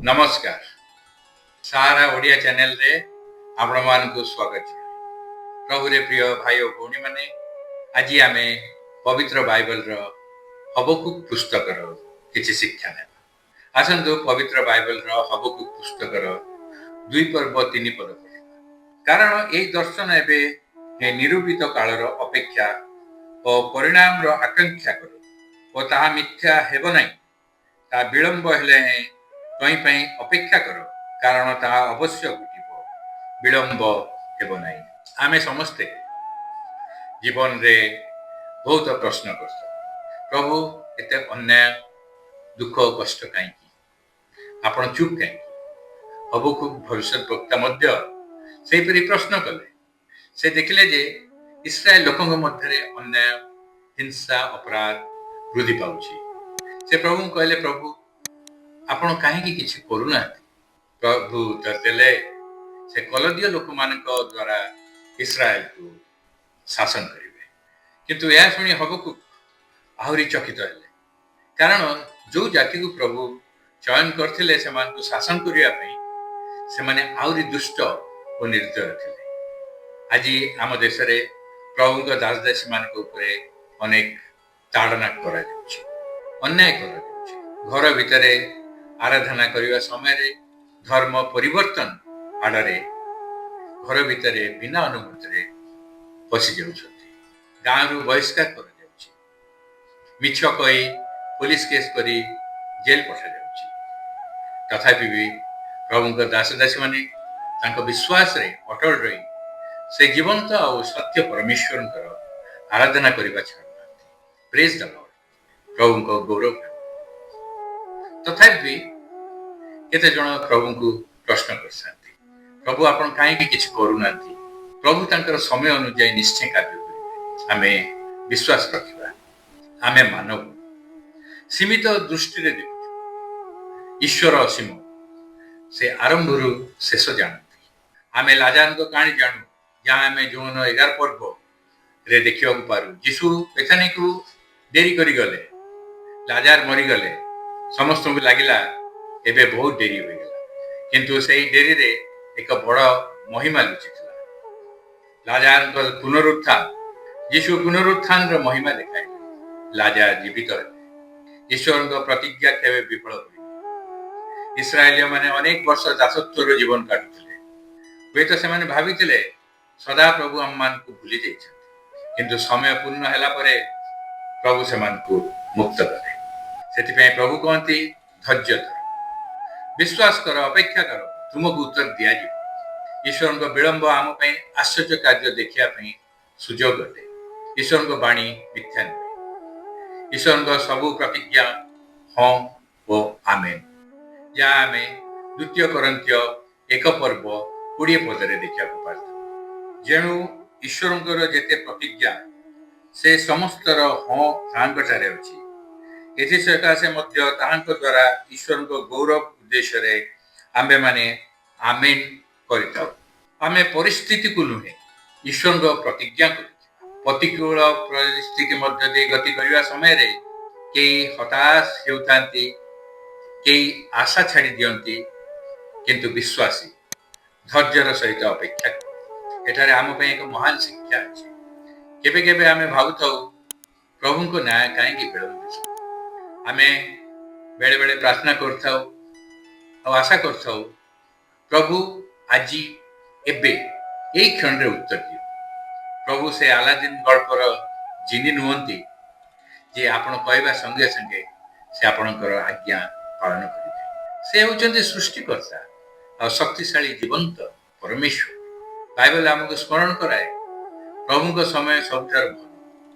ନମସ୍କାର, ସାରା ଓଡ଼ିଆ ଚ୍ୟାନେଲରେ ଆପଣମାନଙ୍କୁ ସ୍ୱାଗତ ଜଣାଏ। ପ୍ରଭୁରେ ପ୍ରିୟ ଭାଇ ଓ ଭଉଣୀମାନେ, ଆଜି ଆମେ ପବିତ୍ର ବାଇବଲର ହବକୁକ ପୁସ୍ତକର କିଛି ଶିକ୍ଷା ନେବା। ଆସନ୍ତୁ, ପବିତ୍ର ବାଇବଲର ହବକୁକ ପୁସ୍ତକର 2 ପର୍ବ 3 ପଦ ପଢ଼ିବା। କାରଣ ଏହି ଦର୍ଶନ ଏବେ ନିରୂପିତ କାଳର ଅପେକ୍ଷା ଓ ପରିଣାମର ଆକାଂକ୍ଷା କରେ ଓ ତାହା ମିଥ୍ୟା ହେବ ନାହିଁ। ତାହା ବିଳମ୍ବ ହେଲେ ହେଁ ତହିଁ ପାଇଁ ଅପେକ୍ଷା କର, କାରଣ ତାହା ଅବଶ୍ୟ ଘଟିବ, ବିଳମ୍ବ ହେବ ନାହିଁ। ଆମେ ସମସ୍ତେ ଜୀବନରେ ବହୁତ ପ୍ରଶ୍ନ କରିଥାଉ, ପ୍ରଭୁ, ଏତେ ଅନ୍ୟାୟ, ଦୁଃଖ ଓ କଷ୍ଟ କାହିଁକି? ଆପଣ ଚୁପ୍ କାହିଁକି? ହବକୁକ ଭବିଷ୍ୟତ ବକ୍ତା ମଧ୍ୟ ସେହିପରି ପ୍ରଶ୍ନ କଲେ। ସେ ଦେଖିଲେ ଯେ ଇସ୍ରାଏଲ ଲୋକଙ୍କ ମଧ୍ୟରେ ଅନ୍ୟାୟ, ହିଂସା, ଅପରାଧ ବୃଦ୍ଧି ପାଉଛି। ସେ ପ୍ରଭୁଙ୍କୁ କହିଲେ, ପ୍ରଭୁ, ଆପଣ କାହିଁକି କିଛି କରୁନାହାନ୍ତି? ପ୍ରଭୁ ଉତ୍ତର ଦେଲେ, ସେ କଲଦୀୟ ଲୋକମାନଙ୍କ ଦ୍ୱାରା ଇସ୍ରାଏଲକୁ ଶାସନ କରିବେ। କିନ୍ତୁ ଏହା ଶୁଣି ହବକୁକ ଆହୁରି ଚକିତ ହେଲେ, କାରଣ ଯୋଉ ଜାତିକୁ ପ୍ରଭୁ ଚୟନ କରିଥିଲେ ସେମାନଙ୍କୁ ଶାସନ କରିବା ପାଇଁ, ସେମାନେ ଆହୁରି ଦୁଷ୍ଟ ଓ ନିର୍ଦ୍ଦୟ ଥିଲେ। ଆଜି ଆମ ଦେଶରେ ପ୍ରଭୁଙ୍କ ଦାସଦାସୀମାନଙ୍କ ଉପରେ ଅନେକ ତାଡ଼ନା କରାଯାଉଛି, ଅନ୍ୟାୟ କରାଯାଉଛି। ଘର ଭିତରେ ଆରାଧନା କରିବା ସମୟରେ ଧର୍ମ ପରିବର୍ତ୍ତନ ଆଡ଼ରେ ଘର ଭିତରେ ବିନା ଅନୁମତିରେ ପଶି ଯାଉଛନ୍ତି। ଗାଁରୁ ବହିଷ୍କାର କରାଯାଉଛି। ମିଛ କହି ପୋଲିସ କେସ୍ କରି ଜେଲ ପଠାଯାଉଛି। ତଥାପି ବି ପ୍ରଭୁଙ୍କ ଦାସଦାସୀମାନେ ତାଙ୍କ ବିଶ୍ୱାସରେ ଅଟଳ ରହି ସେ ଜୀବନ୍ତ ଆଉ ସତ୍ୟ ପରମେଶ୍ୱରଙ୍କର ଆରାଧନା କରିବା ଛାଡ଼ୁନାହାନ୍ତି। Praise the Lord. ପ୍ରଭୁଙ୍କ ଗୌରବ ହେଉ। ତଥାପି ବି କେତେ ଜଣ ପ୍ରଭୁଙ୍କୁ ପ୍ରଶ୍ନ କରିଥାନ୍ତି, ପ୍ରଭୁ, ଆପଣ କାହିଁକି କିଛି କରୁନାହାନ୍ତି? ପ୍ରଭୁ ତାଙ୍କର ସମୟ ଅନୁଯାୟୀ ନିଶ୍ଚୟ କାର୍ଯ୍ୟ କରିବେ। ଆମେ ବିଶ୍ୱାସ ରଖିବା। ଆମେ ମାନବ, ସୀମିତ ଦୃଷ୍ଟିରେ ଦେଖୁଛୁ। ଈଶ୍ୱର ଅସୀମ, ସେ ଆରମ୍ଭରୁ ଶେଷ ଜାଣନ୍ତି। ଆମେ ଲାଜାରଙ୍କ କାହାଣୀ ଜାଣୁ, ଯାହା ଆମେ ଯୋହନ 11 ପର୍ବରେ ଦେଖିବାକୁ ପାରୁ। ଯୀଶୁ ବେଥାନୀକୁ ଡେରି କରିଗଲେ, ଲାଜାର ମରିଗଲେ। ସମସ୍ତଙ୍କୁ ଲାଗିଲା ଏବେ ବହୁତ ଡେରି ହୋଇଗଲା। କିନ୍ତୁ ସେଇ ଡେରିରେ ଏକ ବଡ଼ ମହିମା ଲୁଚିଥିଲା, ଲାଜାରଙ୍କ ପୁନରୁତ୍ଥାନ। ଯୀଶୁ ପୁନରୁତ୍ଥାନର ମହିମା ଦେଖାଇଲେ। ଲାଜାର ଜୀବିତ ହେଲେ। ଈଶ୍ୱରଙ୍କ ପ୍ରତିଜ୍ଞା କେବେ ବିଫଳ ହୁଏନି। ଇସ୍ରାଏଲୀୟ ମାନେ ଅନେକ ବର୍ଷ ଦାସତ୍ୱର ଜୀବନ କାଟୁଥିଲେ। ହୁଏତ ସେମାନେ ଭାବିଥିଲେ, ସଦାପ୍ରଭୁ ଆମମାନଙ୍କୁ ଭୁଲି ଯାଇଛନ୍ତି। କିନ୍ତୁ ସମୟ ପୂର୍ଣ୍ଣ ହେଲା ପରେ ପ୍ରଭୁ ସେମାନଙ୍କୁ ମୁକ୍ତ କଲେ। ସେଥିପାଇଁ ପ୍ରଭୁ କହନ୍ତି, ଧୈର୍ଯ୍ୟ ଧର, ବିଶ୍ୱାସ କର, ଅପେକ୍ଷା କର, ତୁମକୁ ଉତ୍ତର ଦିଆଯିବ। ଈଶ୍ୱରଙ୍କ ବିଳମ୍ବ ଆମ ପାଇଁ ଆଶ୍ଚର୍ଯ୍ୟ କାର୍ଯ୍ୟ ଦେଖିବା ପାଇଁ ସୁଯୋଗ ଅଟେ। ଈଶ୍ୱରଙ୍କ ବାଣୀ ମିଥ୍ୟା ନୁହେଁ। ଈଶ୍ୱରଙ୍କ ସବୁ ପ୍ରତିଜ୍ଞା ହଁ ଓ ଆମେନ୍, ଯାହା ଆମେ ଦ୍ୱିତୀୟ କରିନ୍ଥୀୟ 1 ପର୍ବ 20 ପଦରେ ଦେଖିବାକୁ ପାରିଥାଉ। ଯେଣୁ ଈଶ୍ୱରଙ୍କର ଯେତେ ପ୍ରତିଜ୍ଞା, ସେ ସମସ୍ତର ହଁ ତାହାଙ୍କଠାରେ ଅଛି। ଏଥି ସକାଶେ ମଧ୍ୟ ତାହାଙ୍କ ଦ୍ୱାରା ଈଶ୍ୱରଙ୍କ ଗୌରବ ଉଦ୍ଦେଶ୍ୟରେ ଆମ୍ଭେମାନେ ଆମେନ୍ କରିଥାଉ। ଆମେ ପରିସ୍ଥିତିକୁ ନୁହେଁ, ଈଶ୍ୱରଙ୍କ ପ୍ରତିଜ୍ଞାକୁ ଦେଖିବା। ପ୍ରତିକୂଳ ପରିସ୍ଥିତି ମଧ୍ୟ ଦେଇ ଗତି କରିବା ସମୟରେ କେହି ହତାଶ ହେଉଥାନ୍ତି, କେହି ଆଶା ଛାଡ଼ି ଦିଅନ୍ତି, କିନ୍ତୁ ବିଶ୍ୱାସୀ ଧୈର୍ଯ୍ୟର ସହିତ ଅପେକ୍ଷା କରନ୍ତି। ଏଠାରେ ଆମ ପାଇଁ ଏକ ମହାନ ଶିକ୍ଷା ଅଛି। କେବେ କେବେ ଆମେ ଭାବୁଥାଉ, ପ୍ରଭୁଙ୍କ ନ୍ୟାୟ କାହିଁକି ବିଳମ୍ବିତ? ଆମେ ବେଳେବେଳେ ପ୍ରାର୍ଥନା କରିଥାଉ ଆଉ ଆଶା କରିଥାଉ, ପ୍ରଭୁ, ଆଜି, ଏବେ, ଏଇ କ୍ଷଣରେ ଉତ୍ତର ଦିଅ। ପ୍ରଭୁ ସେ ଆଲାଦିନ ଗଳ୍ପର ଜିନି ନୁହନ୍ତି ଯେ ଆପଣ କହିବା ସଙ୍ଗେ ସଙ୍ଗେ ସେ ଆପଣଙ୍କର ଆଜ୍ଞା ପାଳନ କରିବେ। ସେ ହେଉଛନ୍ତି ସୃଷ୍ଟିକର୍ତ୍ତା ଆଉ ଶକ୍ତିଶାଳୀ ଜୀବନ୍ତ ପରମେଶ୍ୱର। ବାଇବଲ ଆମକୁ ସ୍ମରଣ କରାଏ, ପ୍ରଭୁଙ୍କ ସମୟ ସବୁଠାରୁ ଭଲ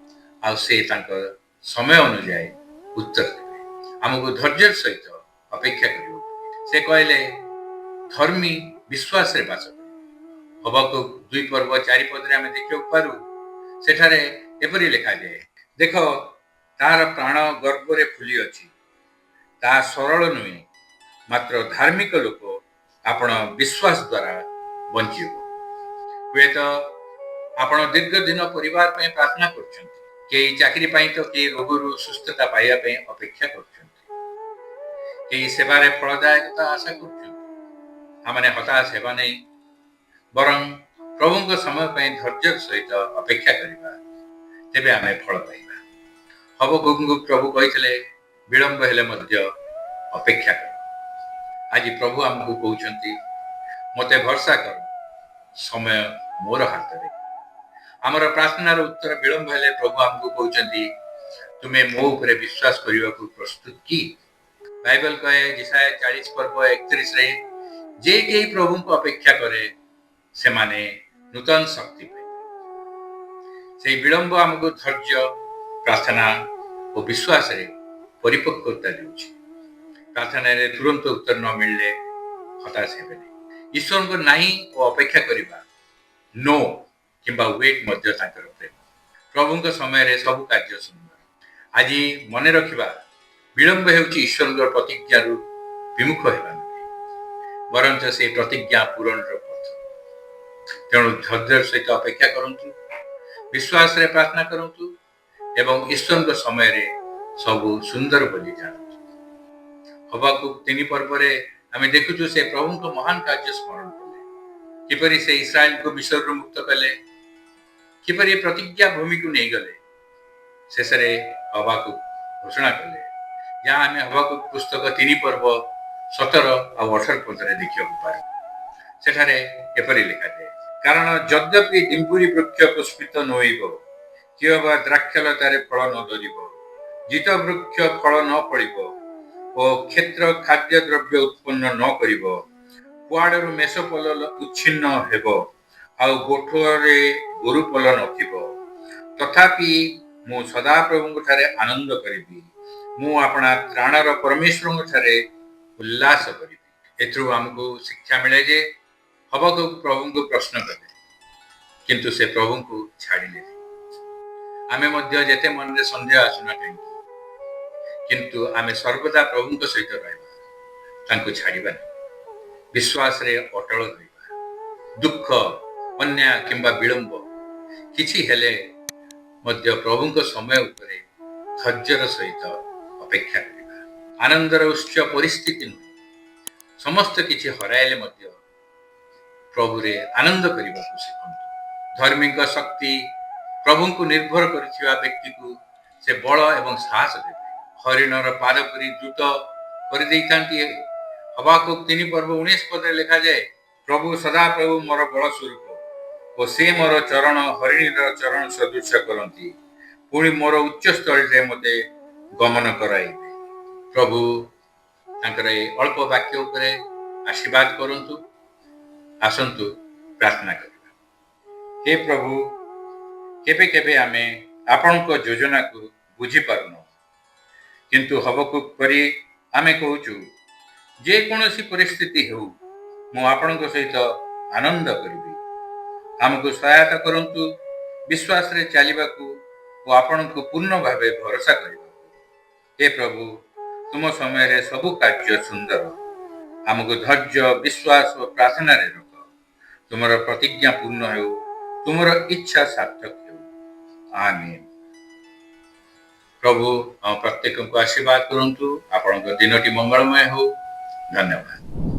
ଆଉ ସେ ତାଙ୍କ ସମୟ ଅନୁଯାୟୀ ଉତ୍ତର ଦେବେ। ଆମକୁ ଧୈର୍ଯ୍ୟର ସହିତ ଅପେକ୍ଷା କରିବାକୁ। ସେ କହିଲେ, ଧର୍ମୀ ବିଶ୍ୱାସରେ ବାସ କରିବେ। ହବକୁକ 2 ପର୍ବ 4 ପଦରେ ଆମେ ଦେଖିବାକୁ ପାରୁ, ସେଠାରେ ଏପରି ଲେଖାଯାଏ, ଦେଖ, ତାହାର ପ୍ରାଣ ଗର୍ବରେ ଫୁଲିଅଛି, ତାହା ସରଳ ନୁହେଁ, ମାତ୍ର ଧାର୍ମିକ ଲୋକ ଆପଣ ବିଶ୍ୱାସ ଦ୍ୱାରା ବଞ୍ଚିବ। ହୁଏତ ଆପଣ ଦୀର୍ଘ ଦିନ ପରିବାର ପାଇଁ ପ୍ରାର୍ଥନା କରୁଛନ୍ତି, କେହି ଚାକିରି ପାଇଁ ତ କେହି ରୋଗରୁ ସୁସ୍ଥତା ପାଇବା ପାଇଁ ଅପେକ୍ଷା କରୁଛନ୍ତି। କେହି ସେବାରେ ଫଳଦାୟକତା ଆଶା କରୁଛନ୍ତି। ଆମମାନେ ହତାଶ ହେବା ନାହିଁ, ବରଂ ପ୍ରଭୁଙ୍କ ସମୟ ପାଇଁ ଧୈର୍ଯ୍ୟର ସହିତ ଅପେକ୍ଷା କରିବା, ତେବେ ଆମେ ଫଳ ପାଇବା। ହବକୁକଙ୍କୁ ପ୍ରଭୁ କହିଥିଲେ, ବିଳମ୍ବ ହେଲେ ମଧ୍ୟ ଅପେକ୍ଷା କର। ଆଜି ପ୍ରଭୁ ଆମକୁ କହୁଛନ୍ତି, ମୋତେ ଭରସା କର, ସମୟ ମୋର ହାତରେ। ଆମର ପ୍ରାର୍ଥନାର ଉତ୍ତର ବିଳମ୍ବ ହେଲେ ପ୍ରଭୁ ଆମକୁ କହୁଛନ୍ତି, ତୁମେ ମୋ ଉପରେ ବିଶ୍ୱାସ କରିବାକୁ ପ୍ରସ୍ତୁତ କି? ବାଇବଲ କହେ ଯିଶାଇୟ 40 ପର୍ବ 31ରେ, ଯେ କେହି ପ୍ରଭୁଙ୍କୁ ଅପେକ୍ଷା କରେ, ସେମାନେ ନୂତନ ଶକ୍ତି ପାଇବେ। ସେଇ ବିଳମ୍ବ ଆମକୁ ଧୈର୍ଯ୍ୟ, ପ୍ରାର୍ଥନା ଓ ବିଶ୍ୱାସରେ ପରିପକ୍ୱତା ଦେଉଛି। ପ୍ରାର୍ଥନାରେ ତୁରନ୍ତ ଉତ୍ତର ନ ମିଳିଲେ ହତାଶ ହେବେନି। ଈଶ୍ୱରଙ୍କ ନାହିଁ ଓ ଅପେକ୍ଷା କରିବା, ନୋ କିମ୍ବା ୱେଟ୍ ମଧ୍ୟ ତାଙ୍କର ପ୍ରେମ। ପ୍ରଭୁଙ୍କ ସମୟରେ ସବୁ କାର୍ଯ୍ୟ ସୁନ୍ଦର। ଆଜି ମନେ ରଖିବା, ବିଳମ୍ବ ହେଉଛି ଈଶ୍ୱରଙ୍କ ପ୍ରତିଜ୍ଞାରୁ ବିମୁଖ ହେବା ନୁହେଁ, ବରଞ୍ଚ ସେ ପ୍ରତିଜ୍ଞା ପୂରଣର ପଥ। ତେଣୁ ଧୈର୍ଯ୍ୟର ସହିତ ଅପେକ୍ଷା କରନ୍ତୁ, ବିଶ୍ୱାସରେ ପ୍ରାର୍ଥନା କରନ୍ତୁ ଏବଂ ଈଶ୍ୱରଙ୍କ ସମୟରେ ସବୁ ସୁନ୍ଦର ବୋଲି ଜାଣନ୍ତୁ। ହବାକୁକ 3 ପର୍ବରେ ଆମେ ଦେଖୁଛୁ, ସେ ପ୍ରଭୁଙ୍କ ମହାନ କାର୍ଯ୍ୟ ସ୍ମରଣ କଲେ, କିପରି ସେ ଇସ୍ରାଏଲକୁ ମିଶରରୁ ମୁକ୍ତ କଲେ, କିପରି ପ୍ରତିଜ୍ଞା ଭୂମିକୁ ନେଇଗଲେ। ଶେଷରେ ହବାକୁକ ଘୋଷଣା କଲେ, ଯାହା ଆମେ ହବାକୁକ ପୁସ୍ତକ 3 ପର୍ବ 17 ଆଉ 18 ପଦରେ ଦେଖିବାକୁ ପାରୁ। ସେଠାରେ ଏପରି ଲେଖାଯାଏ, କାରଣ ଯଦ୍ୟପି ଡିମ୍ବୁରି ବୃକ୍ଷ ପୁଷ୍ପିତ ନୋହିବ କିମ୍ବା ଦ୍ରାକ୍ଷାଲତାରେ ଫଳ ନ ଧରିବ, ଜିତ ବୃକ୍ଷ ଫଳ ନ ଫଳିବ ଓ କ୍ଷେତ୍ର ଖାଦ୍ୟ ଦ୍ରବ୍ୟ ଉତ୍ପନ୍ନ ନ କରିବ, ପୁଆଡ଼ରୁ ମେଷପଲ ଉଚ୍ଛିନ୍ନ ହେବ ଆଉ ଗୋଠରେ ଗୋରୁ ପଲ ନଥିବ, ତଥାପି ମୁଁ ସଦାପ୍ରଭୁଙ୍କ ଠାରେ ଆନନ୍ଦ କରିବି, ମୁଁ ଆପଣା ତ୍ରାଣର ପରମେଶ୍ୱରଙ୍କ ଠାରେ ଉଲ୍ଲାସ କରିବି। ଏଥିରୁ ଆମକୁ ଶିକ୍ଷା ମିଳେ ଯେ ହବକୁକ ପ୍ରଭୁଙ୍କୁ ପ୍ରଶ୍ନ କଲେ, କିନ୍ତୁ ସେ ପ୍ରଭୁଙ୍କୁ ଛାଡ଼ିଲେ। ଆମେ ମଧ୍ୟ ଯେତେ ମନରେ ସନ୍ଦେହ ଆସୁନା କାହିଁକି, କିନ୍ତୁ ଆମେ ସର୍ବଦା ପ୍ରଭୁଙ୍କ ସହିତ ରହିବା, ତାଙ୍କୁ ଛାଡ଼ିବା ନାହିଁ, ବିଶ୍ୱାସରେ ଅଟଳ ରହିବା। ଦୁଃଖ, ଅନ୍ୟାୟ କିମ୍ବା ବିଳମ୍ବ କିଛି ହେଲେ ମଧ୍ୟ ପ୍ରଭୁଙ୍କ ସମୟ ଉପରେ ଧୈର୍ଯ୍ୟର ସହିତ ଅପେକ୍ଷା କରିବା। ଆନନ୍ଦର ଉତ୍ସ ପରିସ୍ଥିତି ନୁହେଁ। ସମସ୍ତ କିଛି ହରାଇଲେ ମଧ୍ୟ ପ୍ରଭୁରେ ଆନନ୍ଦ କରିବାକୁ ଶିଖନ୍ତୁ। ଧର୍ମୀଙ୍କ ଶକ୍ତି ପ୍ରଭୁଙ୍କୁ ନିର୍ଭର କରିଥିବା ବ୍ୟକ୍ତିକୁ ସେ ବଳ ଏବଂ ସାହସ ଦେବେ, ହରିଣର ପାଦ ପରି ଦ୍ରୁତ କରିଦେଇଥାନ୍ତି। ହବାକୁକ 3 ପର୍ବ 19 ପଦରେ ଲେଖାଯାଏ, ପ୍ରଭୁ ସଦାପ୍ରଭୁ ମୋର ବଳ ସ୍ୱରୂପ ଓ ସେ ମୋର ଚରଣ ହରିଣୀର ଚରଣ ସଦୃଶ କରନ୍ତି, ପୁଣି ମୋର ଉଚ୍ଚ ସ୍ଥଳୀରେ ମୋତେ ଗମନ କରାଇବେ। ପ୍ରଭୁ ତାଙ୍କର ଏଇ ଅଳ୍ପ ବାକ୍ୟ ଉପରେ ଆଶୀର୍ବାଦ କରନ୍ତୁ। ଆସନ୍ତୁ ପ୍ରାର୍ଥନା କରିବା। ହେ ପ୍ରଭୁ, କେବେ କେବେ ଆମେ ଆପଣଙ୍କ ଯୋଜନାକୁ ବୁଝିପାରୁନୁ, କିନ୍ତୁ ହବକୁକ ପରି ଆମେ କହୁଛୁ, ଯେକୌଣସି ପରିସ୍ଥିତି ହେଉ, ମୁଁ ଆପଣଙ୍କ ସହିତ ଆନନ୍ଦ କରିବି। ଆମକୁ ସହାୟତା କରନ୍ତୁ ବିଶ୍ୱାସରେ ଚାଲିବାକୁ ଓ ଆପଣଙ୍କୁ ପୂର୍ଣ୍ଣ ଭାବେ ଭରସା କରିବାକୁ। ହେ ପ୍ରଭୁ, ତୁମ ସମୟରେ ସବୁ କାର୍ଯ୍ୟ ସୁନ୍ଦର। ଆମକୁ ଧୈର୍ଯ୍ୟ, ବିଶ୍ୱାସ ଓ ପ୍ରାର୍ଥନାରେ ରଖ। ତୁମର ପ୍ରତିଜ୍ଞା ପୂର୍ଣ୍ଣ ହେଉ, ତୁମର ଇଚ୍ଛା ସାର୍ଥକ ହେଉ। ଆମେନ୍। ପ୍ରଭୁ ଆମ ପ୍ରତ୍ୟେକଙ୍କୁ ଆଶୀର୍ବାଦ କରନ୍ତୁ। ଆପଣଙ୍କ ଦିନଟି ମଙ୍ଗଳମୟ ହେଉ। ଧନ୍ୟବାଦ।